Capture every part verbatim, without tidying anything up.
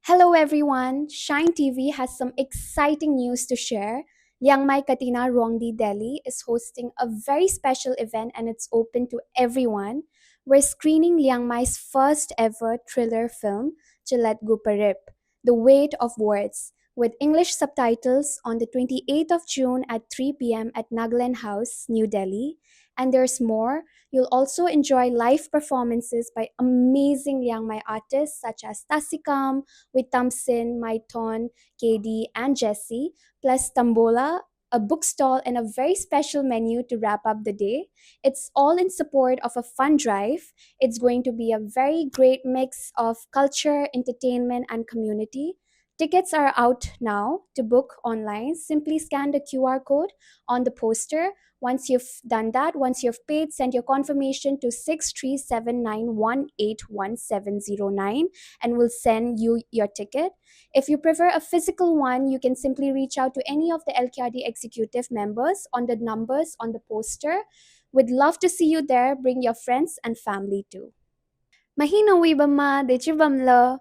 Hello everyone, Shine T V has some exciting news to share. Liangmai Katina Ruangdi Delhi is hosting a very special event and it's open to everyone. We're screening Liangmai's first ever thriller film, Chalat Gu Parip, The Weight of Words, with English subtitles on the twenty-eighth of June at three p.m. at Nagaland House, New Delhi. And there's more. You'll also enjoy live performances by amazing Liangmai artists such as Tasikam, Witamsin, Maithon, K D, and Jesse, plus tombola, a book stall, and a very special menu to wrap up the day. It's all in support of a fun drive. It's going to be a very great mix of culture, entertainment, and community. Tickets are out now. To book online, simply scan the Q R code on the poster. Once you've done that, once you've paid, send your confirmation to six three seven nine one eight one seven zero nine, and we'll send you your ticket. If you prefer a physical one, you can simply reach out to any of the L K R D executive members on the numbers on the poster. We'd love to see you there. Bring your friends and family too. Mahina wi bam ma, dechiu bamlo.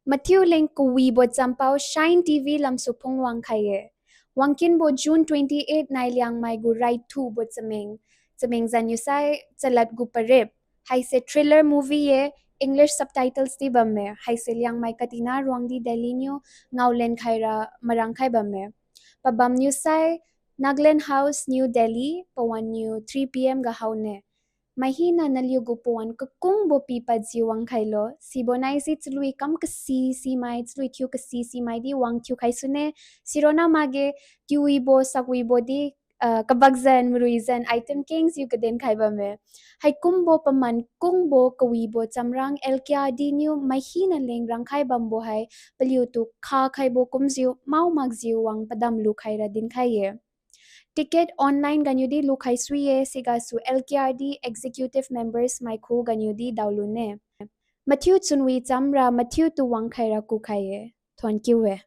Mathiu leng kawibo champao Shine T V lamsu phung wangkhai-e. Wangkinbo June twenty-eight nai Liangmai gu raithubo chameng. Chameng zan niu sai Chalat Gu Parip. Haise thriller movie ye, English subtitles di bamme. Haise Liangmai Katina Ruangdi Delhi niu ngaolen khaira marangkhai bamme. Pabam niu sai Nagaland House, New Delhi, pawan niu three p.m. ga haone. Maihina naliu gu pawan kakungbo pipadjiu wangkhailo, sibo naisi chalui kam kasi simai, chalui thiu kasi simai di wang thiukhai sune, sirona makge, tiuwibo, sakwibo di, ah, kabakzan, maruizan, item kengjiu kadenkhai bamme. Haikumbo paman kungbo kawibo chamrang L K R D niu maihina leng rangkhai bambo hai, paliutu khakhaibo kumjiu, mao makjiu wang padam lukhaira dinkhai-e. Ticket online ganiu di lukhai sui-e, sigasu L K R D executive members maikhu ganiu di daolune. Mathiu chunwi chamra mathiutu wangkhaira kukhai-e. Thuon kiu-e.